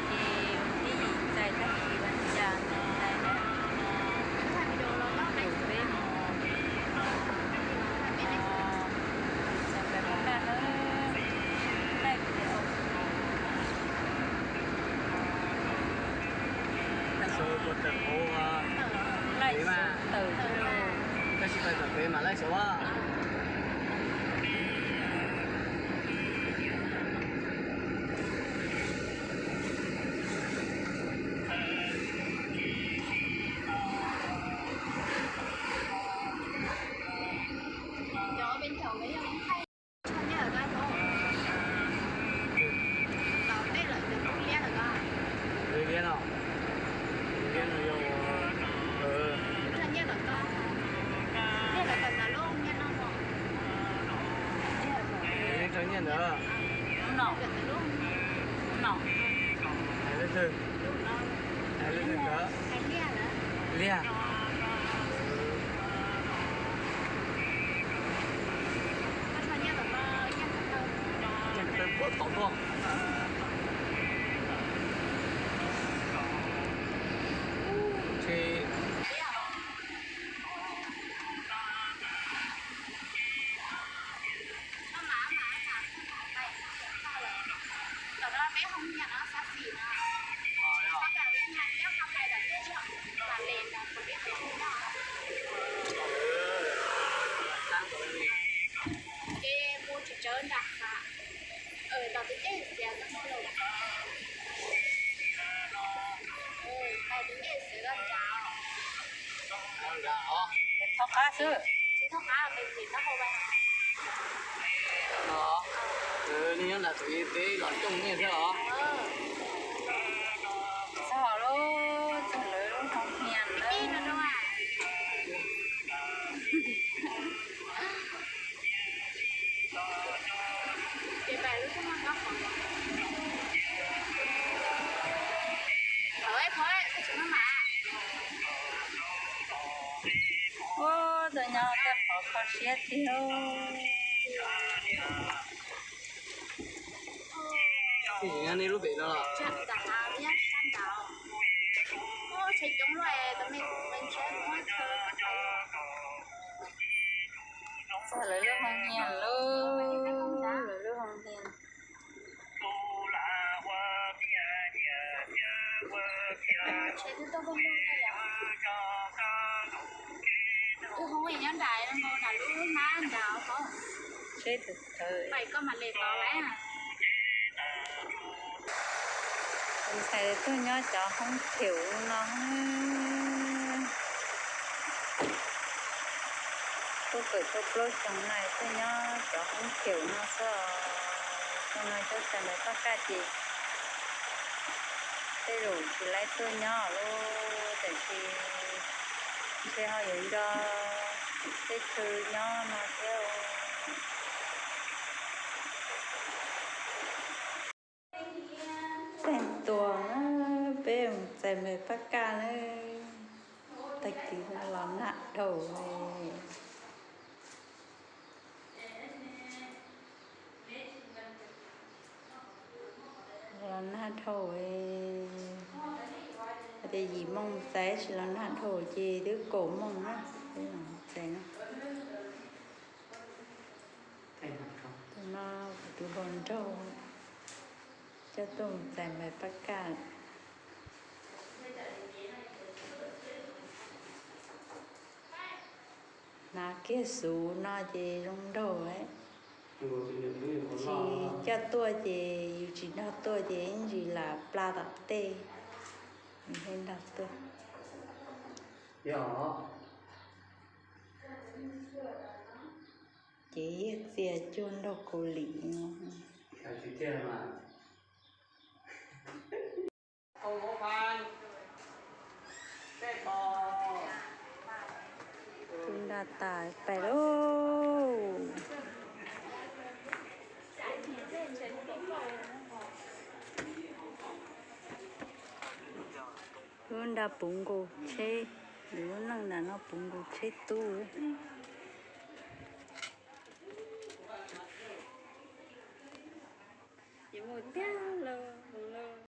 Ces tib yim txais tag kis vas cas ntawm ntawd na, tus peb mus, txais pais pab kaj na, laij video. Laij xov puas tawm hauv, laij xov tawm, tab sis pais tom pem mas laij xov a. Liab no, liab no yog, nyiaj ntawd, hais leej twg, hais leej twg ntawd, liab. Nyiaj ntawd puab tom tuaj. Ces Ces mus tsis tsawv nram hav, tom tus dej xiav ko no los, tom tus dej xiav ko nrad. Txhob qab xwb, tsis txhob qab, pem pem taub hau. Nej nyob nram tus peb los coob nyiaj thiab os. Txog lub, txog lawv lub hoo hias lawm. Ua, tuaj nyob tej qhov kho siab tiag. Twb tsis nyob nej lub pem no los? Txog lawv lub hoo hias lauj, lawv lub hoo hias. Tsheb thawv thawv. Tus ntxhais tuaj nyob cov hoob kheum no, tuaj kawm tau plaub xyoo no tuaj nyob cov hoob kheum no xwb os. Xyoo no cov txais npais paj kaj ces tej zaum tsis laib tuaj nyob lauj, tiam sis ntshe ho yuav nco tej chaw nyob no thiab. Tag tuas na, peb mus txais npais paj kaj na, tag kis no los nag dhau. Los nag dhau, hais tias yim moos txais tsis los nag dhau ces twb kaum moos na, txais na. Tus no kuv tus hluas nraug coj tuaj mus txais npais paj kaj. Hnav kiag xuv no ces zoo nraug. Tsis coj tuaj ces yus tsis nrog tuaj ces ib ntsis lam pla tom tej, yus thiaj nrog tuaj. Ces yog txia cuag nraug Kaus Lim no. Tub nraj tas pais lauj. Lub nraj puv nkaus tsheb, lub neej nram no puv nkaus tsheb tub. Ces mus tiag lauj.